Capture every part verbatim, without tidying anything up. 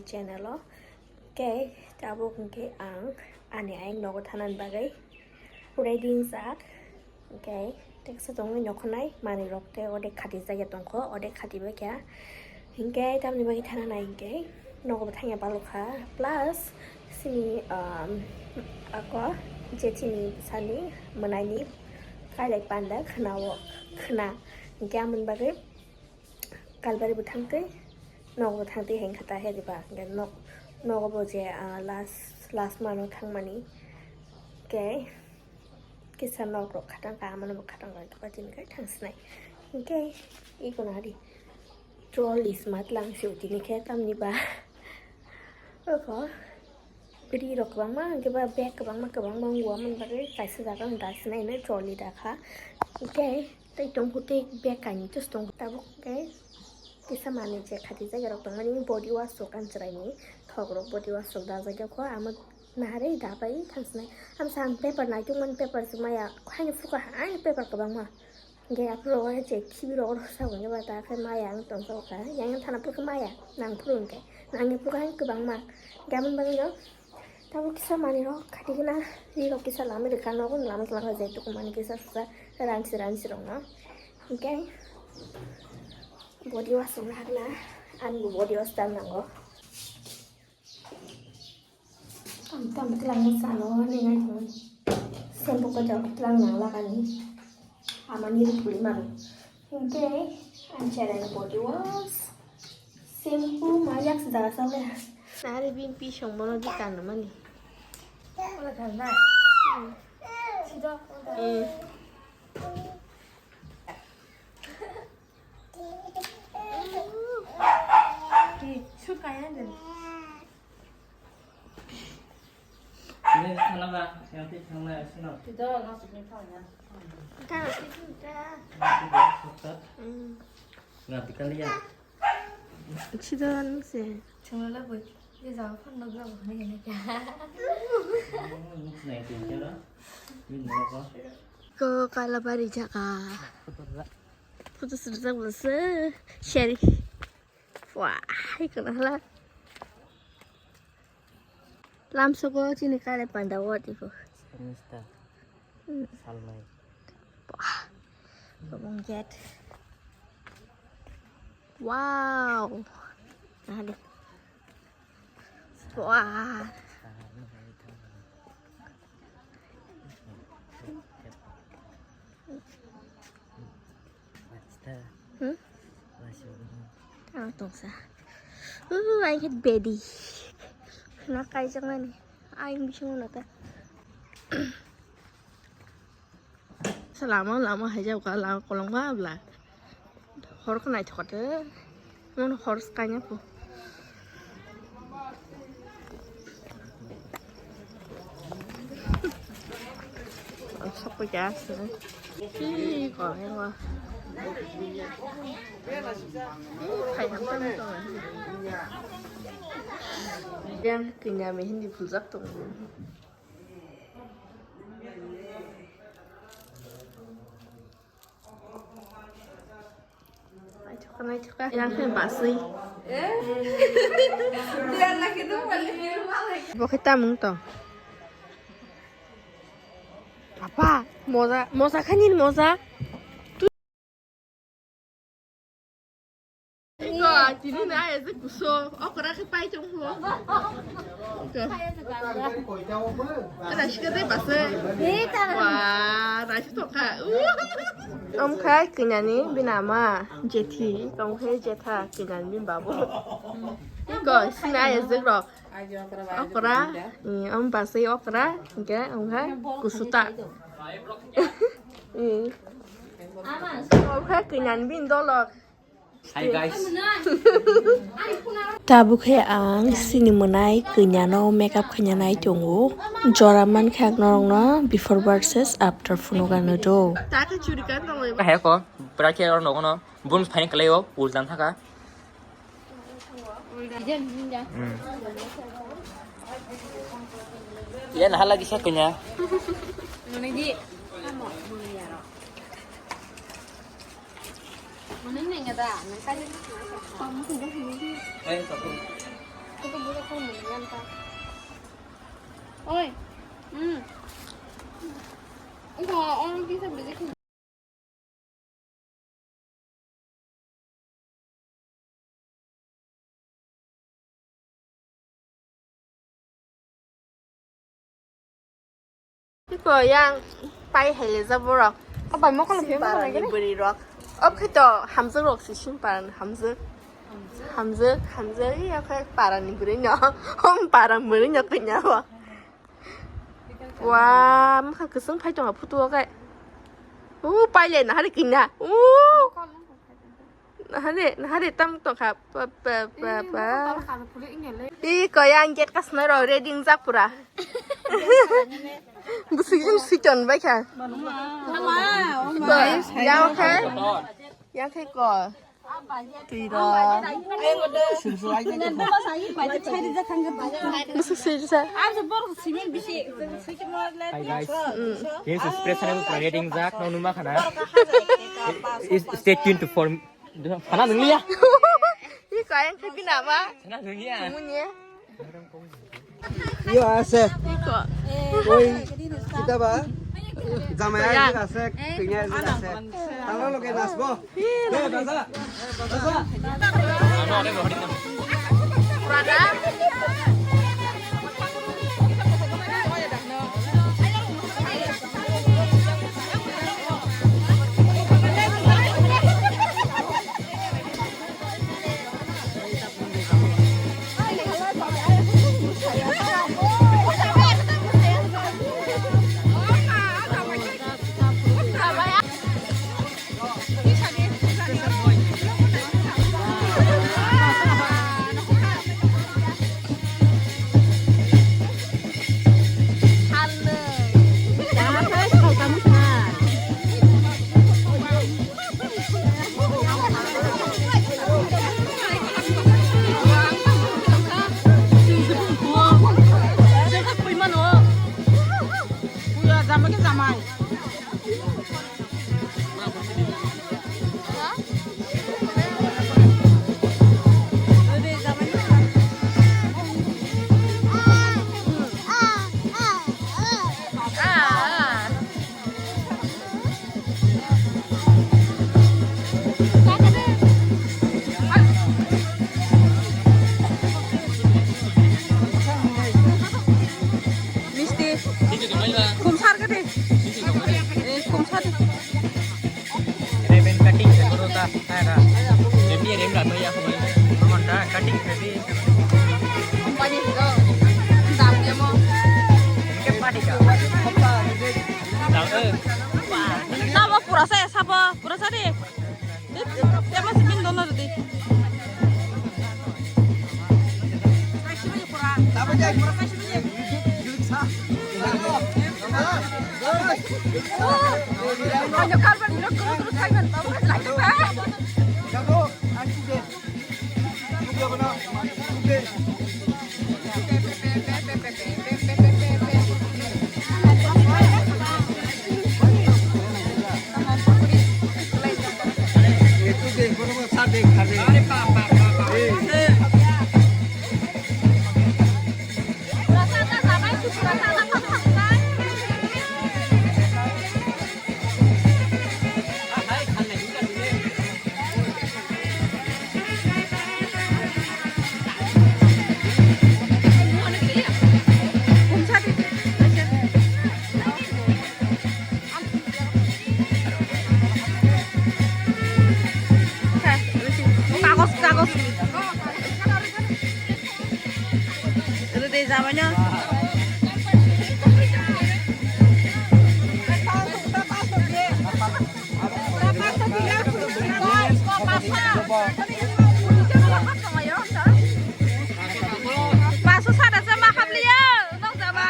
Channel o. Hwnkhe tabuk hwnkhe ang ani ayang nogo thanani bagwi ready wngjak. Hwnkhe teksa tongwi nokhornai manwi rok tei odek khati jagya tongkho, odek khati bai kha. Hwnkhe tamni bagwi thananai hwnkhe nogo bo thangya balokha. Plus sini, um, ako jethini sani mwnaini kailai panda khwnao khwna. Hwnkhe amoni bagwi Kalbari bo thangtwi, nogo bo thangtwi hwnkha ta he diba, hwnkhe nok, nogo bo je, ah, last, last mano thangmani, hwnkhe kisa nok rok khatang ka, amano bo khatang rok tini kai thangsinai, hwnkhe iko nari trolley sma tlang se tini khe tamni ba, oko. Bwrwi rok kwbangma, hwnkhe ba bag kwbangma, kwbangma wngo, aboni bagwi kaisa jaga ang da sinai hwnwi trolley dakha. Hwnkhe tei tongkhu tei bag kainwi just tongkhu. Tabuk hwnkhe kisa manwi je khati jaga rok tongmani body wash rok ang chwraini thok rok body wash rok dajak ya kho, amo naharwi dabai thangsinai. Amsa ang paper naitukmani paper se maya haino phukha haino paper kwbangma. Hwnkhe aphuru o je khibi rok oro sa hwnkhe ba ta khe maya ang tong kha, yang thana phuru khe maya nang phuru hwnkhe nang ni phuru khe kwbangma. Hwnkhe aboni bagwi no tabuk kisa manwi rok khati gana ri rok kisa lamwi rwkha nogo, lamwi kwlangkha je tukumani kisa susa ranchi ranchi rok no. Hwnkhe body wash rok nahakna ani bo body wash ta nango. Ang tam tlang sano ni nai tong. Shampoo ko jok tlang nang lagani. Amani ri puri maru. Hwnkhe ang cherai body wash. Shampoo ma yak sida sa le. Nari bin pi song mono di kan mani. Wala kan na. Sida. Hmm. Ki, su kaya de. Ini sana ba, yang ti sana sino. Tidak, masuk ni kau ya. Kita masuk kita. Masuk ya, sukses. Hmm. Nah, tinggal lihat. Sida nang se. Chunglala boi. Ye jaga phano nokla bo hwnwi hwnwi kha. Hmm, nuknai tongkhe ro. Bini nogo. Ko Kalabari jaga. Photo sirjak bo se. Share. Wah, hai kono hala. Lamsogo chini kare panda wati ko. Mister. Hmm. Salmai. Wah. Gabang jet. Wow. Nahali. Wah. Hmm? Ang tongsa. Uh, I hate bedi. Na kaijak nani. Ang bising na ta. Sa lama lama hai jao ka lama kolong ba bla. Hor ka nai thok de. Mon hor ka nya po. Sok ko ja se. Ki ko he wa. Khai ham tam to. Yang kinya me hindi phul jak to. Naithoka, naithoka. Yang khe baswi. Bo khe tamung tong. Papa, moja, moja khanin moja. Iko, tini na ese kuso. Okra khe pai chong ho. Iko. Ana shika de base. Wa, na shi toka. Om khai kinani binama jethi, om khai jetha kinani bin babu. Iko, sina ese ro. Okra, eh, om basai okra, hingke, om khai kusuta. Eh. Om khai kinani bin dolok. Hi guys. Tabuk khe ang sini mwnai kanya no makeup khaina nai tongo. Jora man khe ang norok no before versus after phunuk ano do. Hai ko, bwrwi khe oro nogo no bun phaini kwlai o ultan thaka. Hmm. Yan hala kisa kanya. Mwnwi di. Mwnwi nengya da, nang kali. Hai, kapu. Oi. Hmm. Iko orang bisa beli. Iko yang pai hai le jabo rok. Abai mokol phe mokol. Parani bwrwi rok. Oke to hamjak rok si sim paran hamjak. Hamjak, hamjak, iya khe parani bwrwi no. Hom parani bwrwi no kanya bo. Wa, mokha kwchwng phai tongo photo o khe. U, paile nahari kina. U. Nahari, nahari tam tongkha. Pa, pa, pa, pa. I koyang gate kasna ro ready jak pura. Busuk jin siton bai kha. Mama, oh my. Yang khe. Yang khe ko. Twi rok. Musuk swijak. Hi guys. Mm. This is Press Channel Pura Reading Jak, no numa khana. Is, stay tuned to form. Khana nungya. Iko yang khe bina ba. Khana nungya. Muni. Iyo ase. Iko. Oi, kita ba? Jamai ase, kenya ase. Tanglo loke nasbo. Eh, baza. Baza. Kuya jamai ke jamai. Misti. Khum sar kadi. Eh, khum sar. Ribbon cutting se koro ta, ta ra. Jemni rem la noya khum. Amon ta cutting se di. Company se do. Dam demo. Ke party ka. Dam, eh. Sabo pura sa, sabo pura sa di. Tama sibin dono di. Ayo, kalban, lo, lo, lo, kalban, tau, kalban. Kagos, kagos. Itu deh, zamannya. Paso sada sama kabliya, nong sama.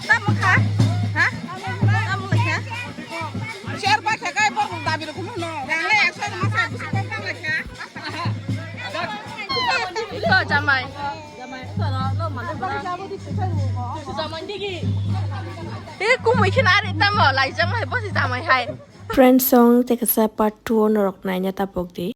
Tamo kha? Ha? Tamo kha? Share ba kha kai bo dabi rukun no. Yang le ekso ma sai busu kok tang le kha. Iko jamai. Jamai digi. E kumui khin ari tamo lai jamai bo si jamai hai. Friends song tekasa part two o norok naina tapok di.